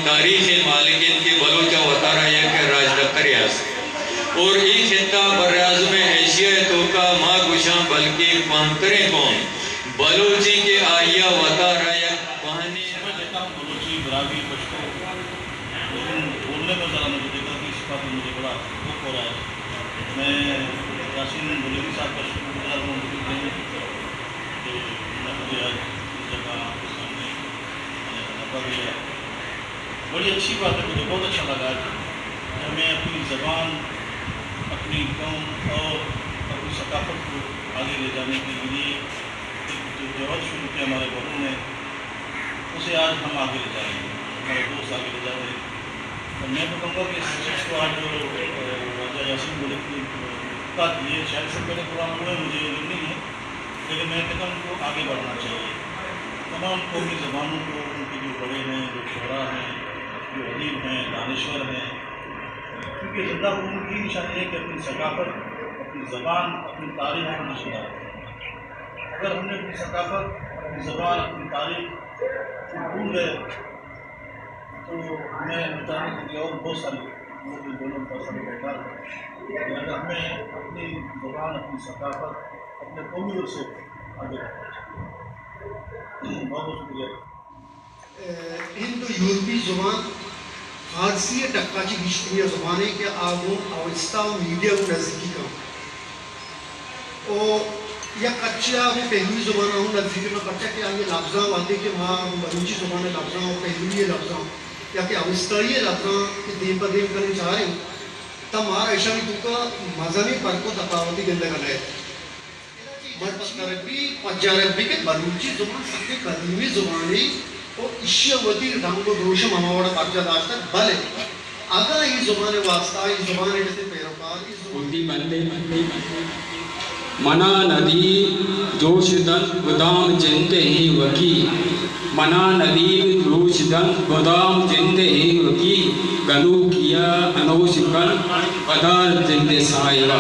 تاریخ ءِ مالک انت کہ بلوچ ءَ وتارا یک راجدپترے است اور اے خطہ براعظم ایشیا ءِ توکا ما گوشاں بلکیں کوہنتریں قوم بلوچ انت کہ آئی ءَ وتارا یک کوہنیں بلوچی براہوئی پشتو، لیکن بولنے میں ذرا مجھے دقت ہوتی، اس بات میں مجھے بڑا دکھ ہو رہا ہے۔ میں یاسین بلیدی صاحب کا شکر گزار ہوں، کہ مجھے آج اس جگہ آپ کے سامنے آنے کا موقع دیا۔ بڑی اچھی بات ہے، مجھے بہت اچھا لگا کہ ہمیں اپنی زبان، اپنی قوم اور اپنی ثقافت کو آگے لے جانے کے لیے ایک جو جہد شروع کیا ہمارے بڑوں نے، اسے آج ہم آگے لے جا رہے ہیں، ہمارے دوست آگے لے جا رہے ہیں۔ اور میں تو کہوں گا کہ اس چیز کو آج جو، اے، واجہ یاسین بلیدی، اے، کا یہ شاید سے پہلے پروگرام ہوئے، مجھے علم نہیں ہے، لیکن میں کہتا ہوں ان کو آگے بڑھنا چاہیے۔ تمام قومی زبانوں کو، ان کے جو بڑے ہیں، جو شعراء ہیں، جو ادیب ہیں، دانشور ہیں، کیونکہ زندہ قوم کی نشانی ہے کہ اپنی ثقافت، اپنی زبان، اپنی تاریخ کو زندہ رکھے۔ اگر ہم نے اپنی ثقافت، اپنی زبان، اپنی تاریخ کو بھول گئے، تو ہمیں مٹانے کے لیے اور بہت ساری، بہت ساری، بہت ساری بیکار ہے۔ لہذا ہمیں اپنی زبان، اپنی ثقافت، اپنے قومی ورثے کو آگے رکھنا چاہیے۔ بہت بہت شکریہ۔ ہند و یورپی زبان فارسی ءِ ٹکا چہ گیشتری ءِ زبانے کہ آ گوں اوستا و میڈیا گوں نزیکی کن۔ و یک کچے آ گوں پہلوی زبان ءَ ہوں نزیک کن، پرچا کہ آئی ءِ لبزاں وہدے کہ ما گوں بلوچی زبان ءِ لبزاں و پہلوی ءِ لبزاں یا کہ اوستائی ءِ لبزاں کہ دیم پہ دیم کنیں چاریں، تہ مارا اشانی توکا مزنیں فرق و تپاوتے گندگ ءَ نئیت۔ مرچی عربی، پجار عربی کہ بلوچی زبان سکیں قدیمی زبانے و ایشی ءَ وتی رنگ و دروشم ہما وڑ ءَ برجاہ داشتگ، بلے اگاں اے زبان ءِ واستا، اے زبان ءِ کسے پیروکار، اے زبان وتی بندے، بندے، بندے، بندے۔ منا ندیم جوش دنت گدام جند ءِ ایں وکی، منا ندیم جوش دنت گدام جند ءِ ایں وکی، گنوکی ءَ انوش کن ودار جند ءِ ساحل ءَ۔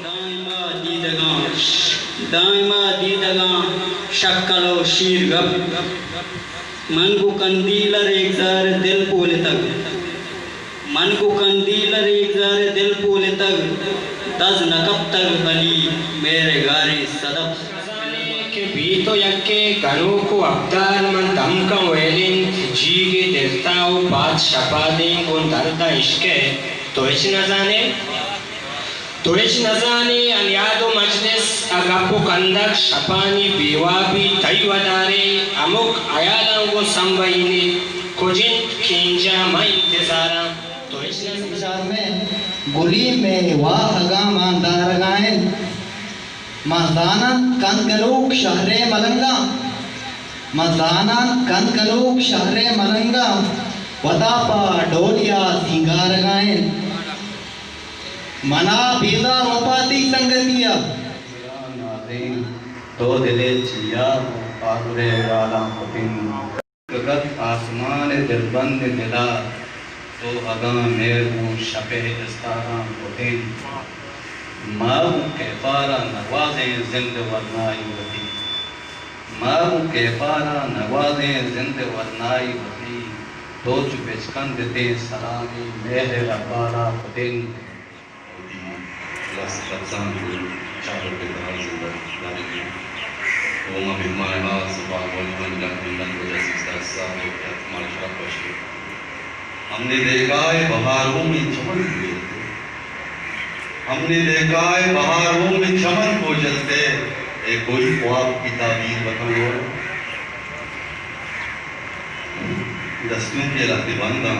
دائما دیدگاں، دائما دیدگاں شکل و شیر گپ۔ من گوں قندیل ءَ ریگزار ءِ دل پولتگ۔ من گوں قندیل ءَ ریگزار ءِ دل پولتگ۔ دز نہ کپتگ بلی مہر ءِ گاریں صدف۔ کہ بے تو یکے گنوک و ابدال من دمکاں ویل انت، جیگ ءِ درتا و پاد شپادیں گوں درد ءَ عشق ءِ تو ہچ نہ زانے۔ تو ہچ نزانے، انیاد و مجلس ءَ گپ و کندگ، شپانی بے وابی تئی ودارے، ہمک ہیالاں گوں سمبہینے، کج انت کینجا ماں انتظاراں۔ تو ہچ نزانے۔ شار مئے گلیں مئے واہگاں مان دارگا انت۔ ما زاناں کند گنوک شہر ءِ ملنگاں، ما زاناں کند گنوک شہر ءِ ملنگاں، وتا پہ ڈولیا سینگارگا انت۔ منا بیزار وپا تئی سنگتی ءَ۔ نازیں تو دل ءِ چیا پاگل ءِ گالاں کتیں۔ کت آسمان ءِ دلبند ءِ دل ءَ تو اگاں مہر گوں شپ ءِ استاراں کتیں۔ ما گوں کیپار ءَ نگوازیں زند ورنائی وتی۔ ما گوں کیپار ءَ نگوازیں زند ورنائی وتی۔ تو چو بچکندتیں سلامیں مہر ءِ ربارا کتیں۔ وتی لس لبزاں گوں چارگ ءِ تہا زندگ دارگ ءَ۔ او ما مہمان نواز و باگوالی ءِ جنگ منت واجہ عزیز داس صاحب ءِ کہ اتک مارا شرپ بخشت۔ ہم نے دیکھا ہے بہاروں میں چمن کو جلتے، ہم نے دیکھا ہے بہاروں میں چمن کو جلتے، اے کوئی خواب کی تعبیر بتاؤ۔ دستونک ءِ لہتے بند آں،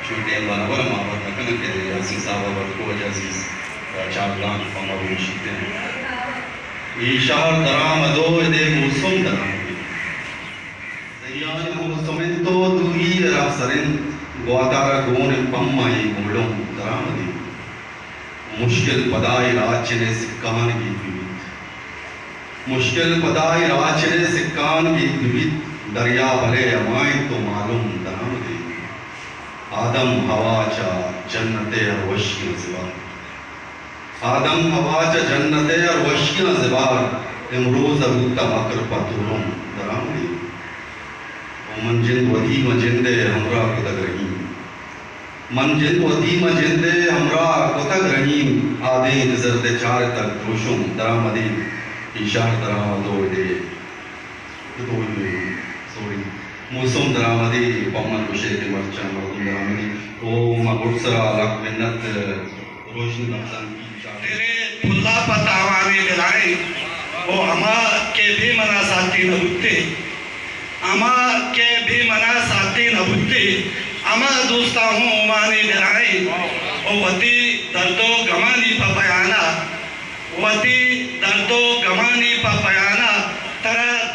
چو ٹیم بانور ءَ ما وت نہ کناں کہ یاسین صاحب ءَ وت کو واجہ عزیز ءَ چاگرد ءَ پہ ما بگوشیت۔ اے شہر درآمد و ادے موسم درآمد۔ زیان موسم انت و دوری ءِ راہ سر انت، گواتار ءَ گون انت پمائی گولم درآمد انت۔ مشکل پدا اے راچن ءِ سکانگی بیت۔ مشکل پدا اے راچن ءِ سکانگی بیت، دریا بلے ہما انت و مالم درآمد انت۔ آدم ہوا چہ جنت ءِ ہر وشیاں زبہر۔ آدم ہوا چہ جنت ءِ ہر وشیاں زبہر، امروز ءَ بوتہ مکر پہ تورم درآمد انت۔ من جند وتی ماں جند ءِ ہمراہ کتگ رحیم۔ من جند وتی ماں جند ءِ ہمراہ کتگ رحیم۔ آدینک زرد ءِ چارتگ دروشم درآمدیں، اے شہر درآمد ءُ دے۔ سوری۔ موسم درآمدیں، پمن گوشے کہ مرچاں مردم درآمدیں۔ او ما گڈسرا لکھ منت روشن رمضان کی شاعر۔ تیرے پھلا پہ تاوانے دلائیں، او ہما کہ بے منا ساتھی نہ بوتے۔ ہما کہ بے منا ساتھی نہ بوتے، ہما دوستاں ہوں اومانے درائیں۔ او وتی درد و گمانی پہ بیانا، وتی درد و گمانی پہ بیانا، ترا